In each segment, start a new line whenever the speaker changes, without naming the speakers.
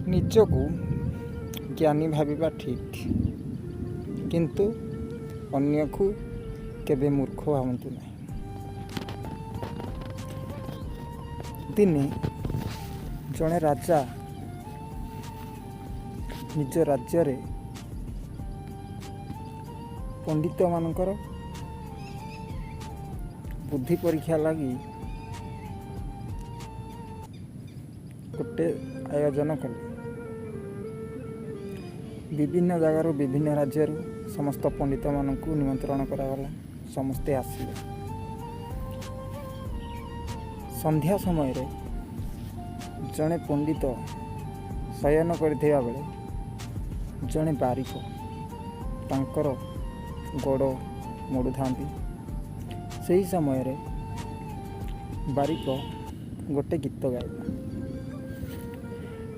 ନିଜକୁ ଜ୍ଞାନୀ ଭାବିବା ଠିକ୍, କିନ୍ତୁ ଅନ୍ୟକୁ କେବେ ମୂର୍ଖ ଭାବନ୍ତୁ ନାହିଁ। ଦିନେ ଜଣେ ରାଜା ନିଜ ରାଜ୍ୟରେ ପଣ୍ଡିତମାନଙ୍କର ବୁଦ୍ଧି ପରୀକ୍ଷା ଲାଗି ଗୋଟେ ଆୟୋଜନ କଲେ। ବିଭିନ୍ନ ଜାଗାରୁ, ବିଭିନ୍ନ ରାଜ୍ୟରୁ ସମସ୍ତ ପଣ୍ଡିତମାନଙ୍କୁ ନିମନ୍ତ୍ରଣ କରାଗଲା। ସମସ୍ତେ ଆସିଲେ। ସନ୍ଧ୍ୟା ସମୟରେ ଜଣେ ପଣ୍ଡିତ ଶୟନ କରିଥିବା ବେଳେ ଜଣେ ବାରିକ ତାଙ୍କର ଗୋଡ଼ ମୋଡ଼ୁଥାନ୍ତି। ସେହି ସମୟରେ ବାରିକ ଗୋଟେ ଗୀତ ଗାଇଲା।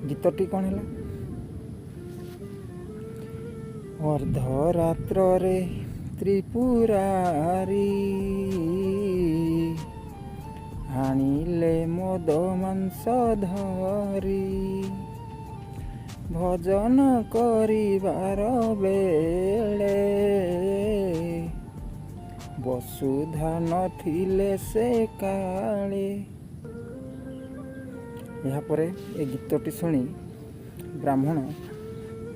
ଗୀତଟି କ'ଣ ହେଲା? ଅର୍ଦ୍ଧରାତ୍ରରେ ତ୍ରିପୁରାରୀ ଆଣିଲେ ମଦ ମାଂସ ଧରି, ଭଜନ କରିବାର ବେଳେ ବସୁଧା ନଥିଲେ ସେ କାଳେ। ଏହାପରେ ଏ ଗୀତଟି ଶୁଣି ବ୍ରାହ୍ମଣ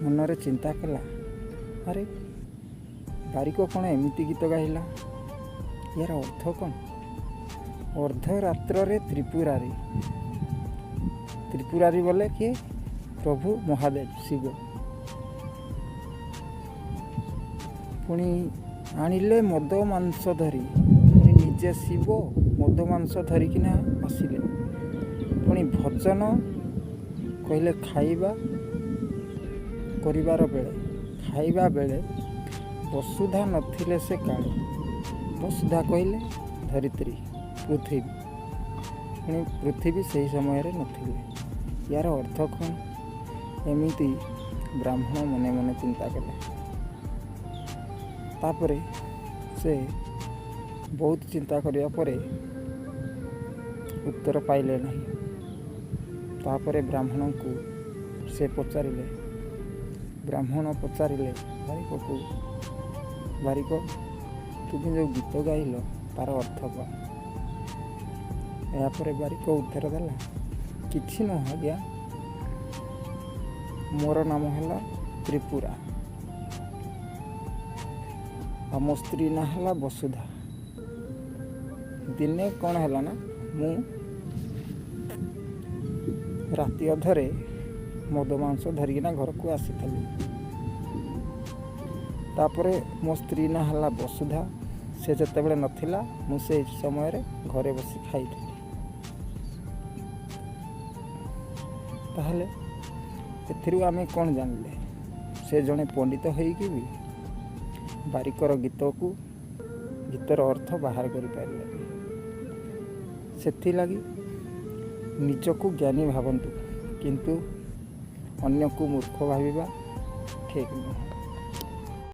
ମନରେ ଚିନ୍ତା କଲା, ଆରେ, ବାରିକ କ'ଣ ଏମିତି ଗୀତ ଗାଇଲା? ଏହାର ଅର୍ଥ କ'ଣ? ଅର୍ଦ୍ଧରାତ୍ରରେ ତ୍ରିପୁରାରୀ, ତ୍ରିପୁରାରୀ ବୋଲେ କିଏ? ପ୍ରଭୁ ମହାଦେବ ଶିବ। ପୁଣି ଆଣିଲେ ମଦ ମାଂସ ଧରି, ପୁଣି ନିଜେ ଶିବ ମଦ ମାଂସ ଧରିକିନା ଆସିଲେ। ପୁଣି ଭଜନ କହିଲେ ଖାଇବା କରିବାର ବେଳେ, ଖାଇବା ବେଳେ ବସୁଧା ନଥିଲେ ସେ କାଳେ। ବସୁଧା କହିଲେ ଧରିତ୍ରୀ, ପୃଥିବୀ। ପୁଣି ପୃଥିବୀ ସେହି ସମୟରେ ନଥିଲେ। ୟାର ଅର୍ଥ କ'ଣ? ଏମିତି ବ୍ରାହ୍ମଣ ମନେ ମନେ ଚିନ୍ତା କଲେ। ତାପରେ ସେ ବହୁତ ଚିନ୍ତା କରିବା ପରେ ଉତ୍ତର ପାଇଲେ ନାହିଁ। ତାପରେ ବ୍ରାହ୍ମଣଙ୍କୁ ସେ ପଚାରିଲେ, ବ୍ରାହ୍ମଣ ପଚାରିଲେ ବାରିକକୁ, ବାରିକ, ତୁମେ ଯେଉଁ ଗୀତ ଗାଇଲ ତାର ଅର୍ଥ କ'ଣ? ଏହାପରେ ବାରିକ ଉତ୍ତର ଦେଲା, କିଛି ନୁହଁ ଆଜ୍ଞା, ମୋର ନାମ ହେଲା ତ୍ରିପୁରା ଆଉ ମୋ ସ୍ତ୍ରୀ ନାଁ ହେଲା ବସୁଧା। ଦିନେ କ'ଣ ହେଲା ନା, ମୁଁ ରାତି ଅଧରେ ମଦ ମାଂସ ଧରିକିନା ଘରକୁ ଆସିଥିଲି। ତାପରେ ମୋ ସ୍ତ୍ରୀ ନାଁ ହେଲା ବସୁଧା, ସେ ଯେତେବେଳେ ନଥିଲା ମୁଁ ସେଇ ସମୟରେ ଘରେ ବସି ଖାଇଥିଲି। ତାହେଲେ ଏଥିରୁ ଆମେ କ'ଣ ଜାଣିଲେ? ସେ ଜଣେ ପଣ୍ଡିତ ହେଇକି ବି ବାରିକର ଗୀତକୁ, ଗୀତର ଅର୍ଥ ବାହାର କରିପାରିଲେନି। ସେଥିଲାଗି ନିଜକୁ ଜ୍ଞାନୀ ଭାବନ୍ତୁ, କିନ୍ତୁ ଅନ୍ୟକୁ ମୂର୍ଖ ଭାବିବା ଠିକ୍ ନୁହଁ।